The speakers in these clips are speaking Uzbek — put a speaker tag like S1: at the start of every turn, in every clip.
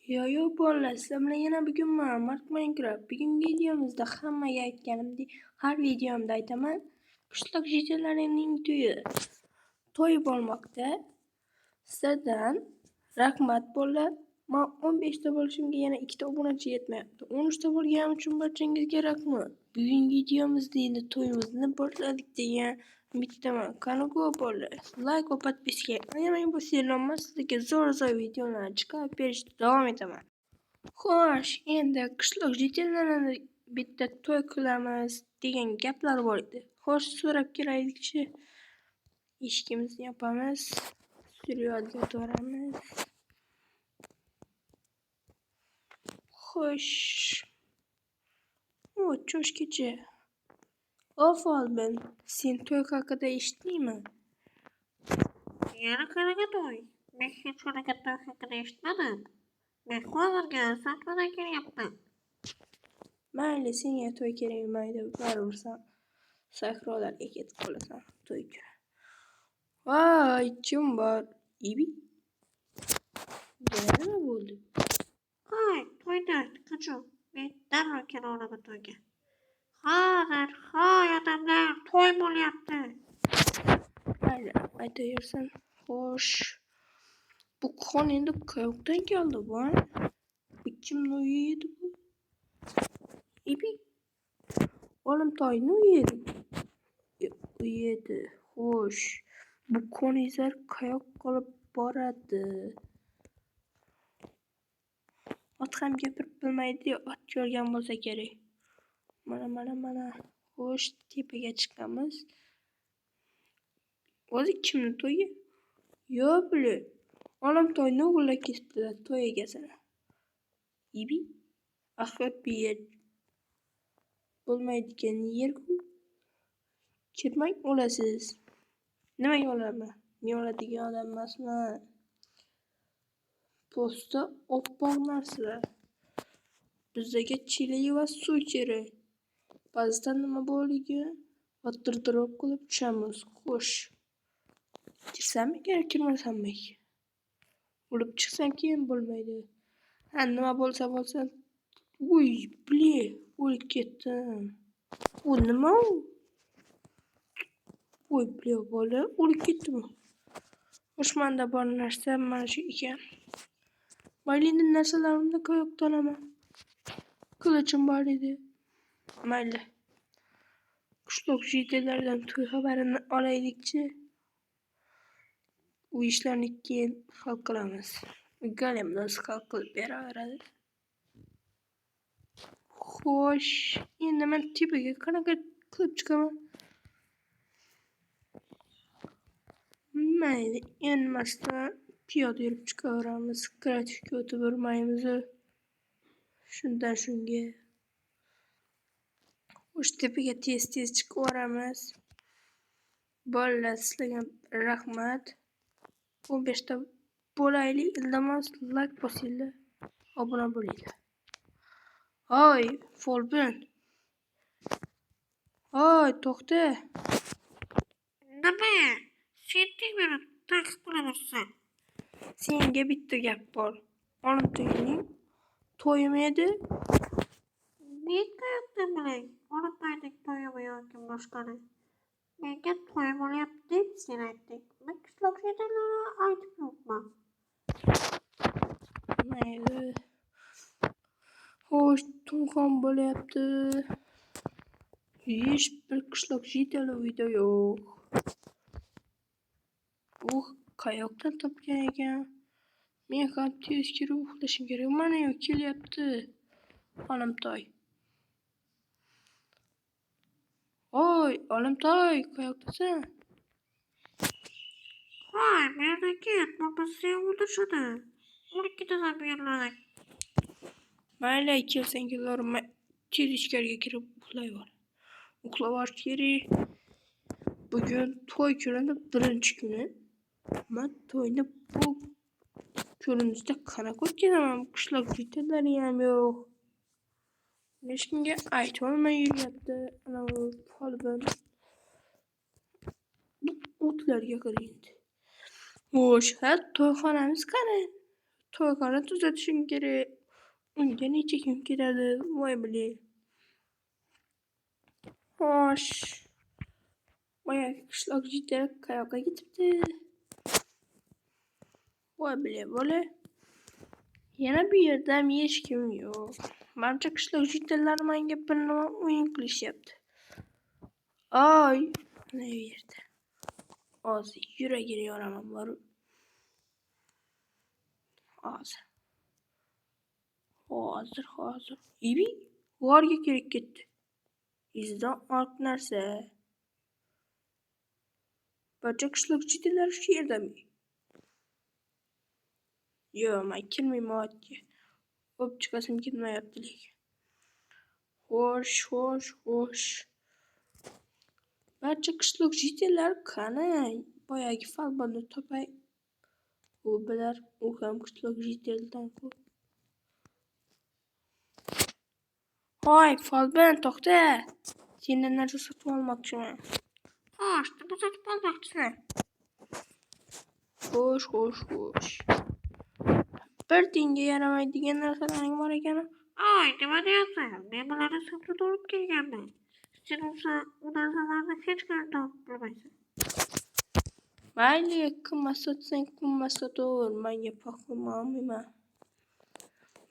S1: Yo bolalar, sizlar bilan yana bugun man Mark Minecraft. Bugungi videomizda hammaga aytganimdek, har videomda aytaman, qishloq jijjalarining to'yi bo'lmoqda. Sizlardan rahmat bolalar. Men 15 ta bo'lishimga yana 2 ta obunachi yetmayapti. 13 ta bo'lganim uchun barchangizga rahmat. Bugungi videomizda endi to'yimizni boshladik degan umiddaman. Qani go bolalar, like va podpiska ayamang bo'lsanglar, men sizlarga zo'r-zo'r videolarni chiqarib berishda davom etaman. Xo'sh, endi qishloq jijjallarini bitta to'y qilamiz degan gaplar bor edi. Xo'sh, so'rab kelaylikchi. Eshigimizni yopamiz, suriyolga o'taramiz. Xo'sh. O, cho'shkecha. O, Folbin, sen to'y haqida eshitdingmi?
S2: Yana qanaqa to'y? Men hech qanaqa to'y haqida eshitmadim. Men hozirgina sahnadan kelyapman.
S1: Mayli, senga to'y kerak mayli, baribir sen sahrolarga ketib qolasan to'y kuni. Voy, kim bor? Ibi. Yana nima bo'ldi?
S2: Hay, to'yda qachon? Men darrov kela olaman to'yga. Hozir, hoy odamlar, to'y bo'lyapti.
S1: Mayli, aytaversin. Xo'sh. Bu qon endi qayoqdan keldi bu? Bu kimni uyi edi bu? Ibi. Olimtoyni uyi edi. Uyi edi. Xo'sh. Bu qon izlar qayoqqa olib boradi? Ot ham gapirib bilmaydi, ot ko'rgan bo'lsa kerak. Mana, mana, mana. Xo'sh, tepaga chiqamiz. O'zi kimni to'yi? Yo, bile. Olimtoyni o'g'irlab ketibdilar to'y egasini. Ibi. Axir bu yer bo'lmaydigan yer-ku. Kirmang o'lasiz. Nimaga o'laman? Men o'ladigan odam emasman. Po'sti oppoq narsalar. Bizga chelak va suv kerak. Ba'zida nima borligi va dirdirib qilib tushamiz. Xo'sh. Kirsammikan, kirmasammikan? O'lib chiqsam keyin bo'lmaydi. Ha, nima bo'lsa bo'lsin. Uy, bile, o'lib ketdim. U nima u? Voy, bile, bola, o'lib ketdimi? Xo'sh, menda bor narsa mana shu ekan. Mayli, endi narsalarimni qayoqdan olaman? Qilichim bor edi. Mayli. Qishloq jijjalaridan to'y xabarini olaylikchi. U ishlarni keyin hal qilamiz. Golem o'zi hal qilib beraveradi. Xo'sh, endi men tepaga qanaqa qilib chiqaman? Mayli, enmasdan piyoda yurib chiqaveramiz. Kreativga o'tib o'rmaymiz. Shundan shunga. Xo'sh, tepaga tez-tez chiqaveramiz. Bolalar, sizlarga rahmat. 15 ta bo'laylik, iltimos like bosinglar, obuna bo'linglar. Hoy, Folbin. Hoy, to'xta.
S2: Nima? Sen meni ta'qib qilaversan.
S1: Senga bitta gap bor. Olimtoyning to'yimi edi?
S2: Men qayoqdan bilay? Olimtoyning to'yimi yoki boshqani? Menga to'y bo'lyapti deb sen aytding. Men qishloq jijjalariga aytib yo'qman.
S1: Mayli. Xo'sh, tun ham bo'lyapti. Hech bir qishloq jijjali uyda yo'q. U qayoqdan topgan ekan? Men ham tez kirib uxlashim kerak. Mana yu kelyapti Olimtoy. Oy, Olimtoy, qayoqdasan?
S2: Hoy, bu yerdan ket, bo'lmasa seni o'ldirishadi. O'lib ketasan bu yerlardan.
S1: Mayli, kelsang kelaverma. Tez ichkariga kirib uxlayver. Uxlavorish kerak. Bugun to'y kunini birinchi kuni. Men to'yni bu ko'rinishda qanaqa o'tkazaman? Qishloq jijjalari ham yo'q. Hech kimga aytolmay yuryapti. Ana u Folbin. Bu o'tlarga qarang. Xo'sh, ha, to'yxonamiz qani? To'yxona tuzatishim kerak. Unga necha kun ketadi, voy bile. Xo'sh. Boyagi qishloq jitali qayoqqa ketibdi? Voy bile bola. Yana bu yerda ham hech kim yo'q. Manimcha qishloq jitallari menga bir nima o'yin qilishyapti. Ay, mana bu yerda. Hozir yuragini yoraman borib. Hozir. Hozir. Ibi, g'orga kirib ketdi. Izidan oq narsa. Barcha qishloq jitallari shu yerdami? Yo'q, men kirmayman otga. O'p chiqasim kelmayapti lekin. Xo'sh. Barcha qishloq jitallari qani? Boyagi folbinni topay. U bilar, u ham qishloq jitalidan-ku. Hoy, folbin, to'xta. Sendan narsa sotib olmoqchiman.
S2: Xo'sh, nima sotib olmoqchisan?
S1: Xo'sh. Bir tiyinga yaramaydigan narsalaring bor ekan.
S2: Ay, nima deyapsan? Men bularni sotib olib kelganman. Sen o'sha u narsalarni hech qayerdan topib bilmaysan.
S1: Mayli, qimmat sotsang qimmat sotaver, menga olmayman.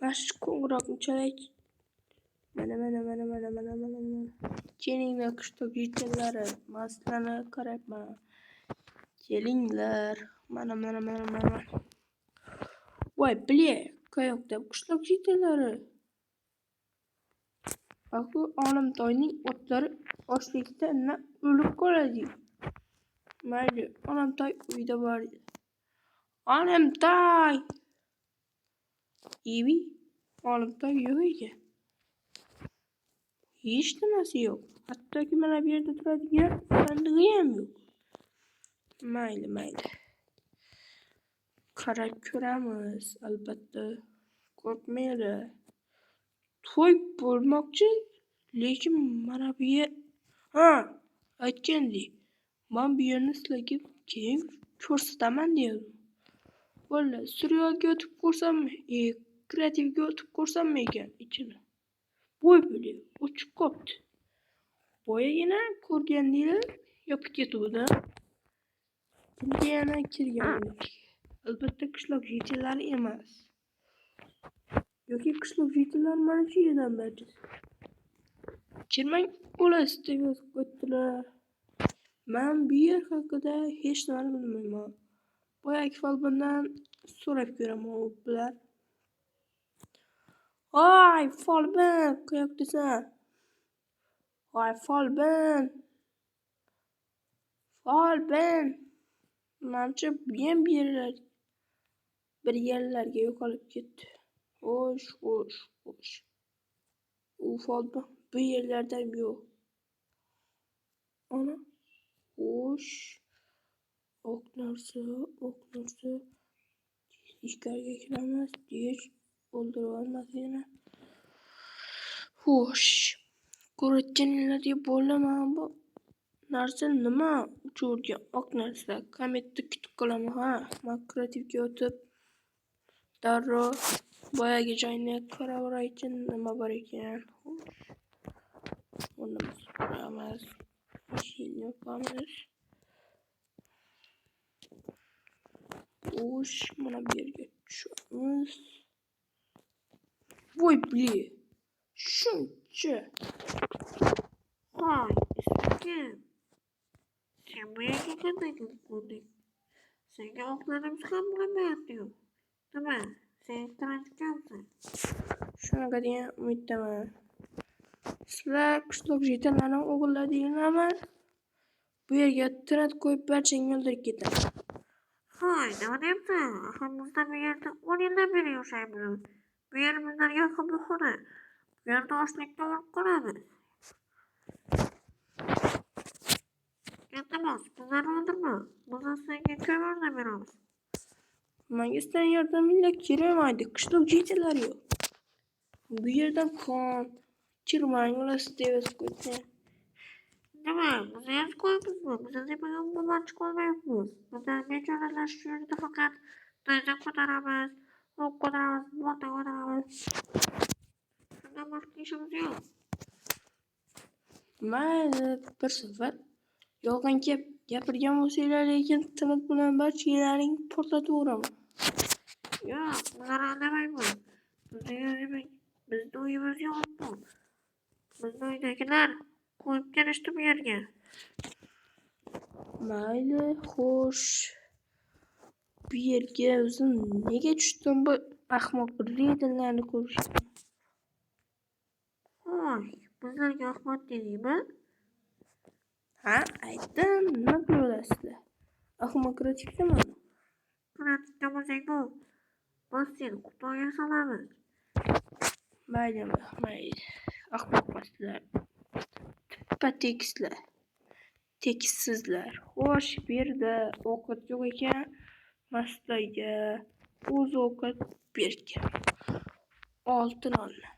S1: Mana shu qo'ng'iroqni chalay. Mana. Kelinglar qishloq jitallari, men sizlarni qarayapman. Kelinglar. Mana. Voy bile, qayoqda qishloq jitallari? Axir Olimtoyning otlari ochlikdan o'lib qoladi. Mayli, Olimtoy uyda bor edi. Olimtoy! Ibi, Olimtoy yo'q ekan. Hech nimasi yo'q. Hattoki mana bu yerda turadigan sandig'i ham yo'q. Mayli. Qarab ko'ramiz, albatta. Qo'rqmanglar. To'y bo'lmoqchi, lekin mana bu yer... Ha, aytgandek, men bu yerni sizlarga keyin ko'rsataman degandim. Bo'ldi, suriyolga o'tib ko'rsammi, kreativga o'tib ko'rsammi ekan ichini. Voy bile, o'chib qopti. Boyagina ko'rgandinglar, yopib ketuvdi. Kimga yana kirgan? Albatta qishloq jitallari emas. Yoki qishloq jitallari mana shu yerdan barchasi. Kirmang o'lasiz deb yozib qo'yibdilar. Men bu yer haqida hech nimani bilmayman. Boyagi folbindan so'rab ko'raman u bilar. Voy folbin, qayoqdasan? Voy folbin. Folbin. Manimcha bu ham bir yerlarga yo'qolib ketdi. Xo'sh. U folbin bu yerlarda yo'q. Ana. Xo'sh. Oq narsa. Ichkariga kiramiz. Tez o'ldirib olmasin yana. Xo'sh. Ko'rayotganinglardek bo'ldi mana bu narsa nima? Uchirgan oq narsa. Kommentda kutib qolaman, ha. Men kreativga o'tib darrov boyagi joyni qarab olay, nima bor ekan. Xo'sh. O'rnimizni qo'yamiz. Eshikni yopamiz. Xo'sh, mana bu yerga tushamiz. Voy bile. Shuncha.
S2: Hoy, isming kim? Sen bu yerga qanday kelib qolding? Senga oqlarimiz ham bilmayapti yo'q. Nima? Sen ixtirochikansan.
S1: Shunaqa degan umiddaman. Sizlar qishloq jitallarini o'g'irladinglarmi? Bu yerga tirat qo'yib barchangni o'ldirib ketaman.
S2: Hoy, nima deyapsan? Axir bizlar bu yerda 10 yildan beri yashaymiz. Bu yer bizlarga qabulxona. Bu yerda ochlikdan o'lib qolamiz. Iltimos, bizlarni o'ldirma. Biz senga ko'p yordam beramiz.
S1: Menga sizlarning yordaminglar kerakmaydi. Qishloq jitallari yo'q. Bu yerdan qon, kirmang o'lasiz deb yozib qo'yibdi.
S2: Nima, biz yozib qo'yibmizmi? Biz tepaga umuman chiqolmayapmiz. Bizlar bechoralar shu yerda faqat nayza ko'taramiz, O'q ko'taramiz, bolta ko'taramiz. Shundan boshqa ishimiz yo'q.
S1: Mayli, bir safar yolg'on gapirgan bo'lsanglar, lekin TNT bilan barchalaringni portlataveraman.
S2: Yo'q, bizlar aldamaymiz. Bizni uyimizga o't bu. Bizni uydagilar qo'yib kelishdi bu yerga.
S1: Mayli, xo'sh. Bu yerga o'zim nega tushdim, bu ahmoq reyderlarni ko'rishga?
S2: Xo'sh, bizlarga ahmoq dedingmi?
S1: Ha, aytdim, nima qilasizlar? Ahmoq kreativdaman.
S2: Kreativda bo'lsang-ku, biz seni Xudoga solamiz.
S1: Mayli, mayli. Ahmoq emaslar. Tippa tekislar. Tekissizlar. Xo'sh, bu yerda ovqat yo'q ekan. Mastaga o'zi ovqat bergan. Oltin olma.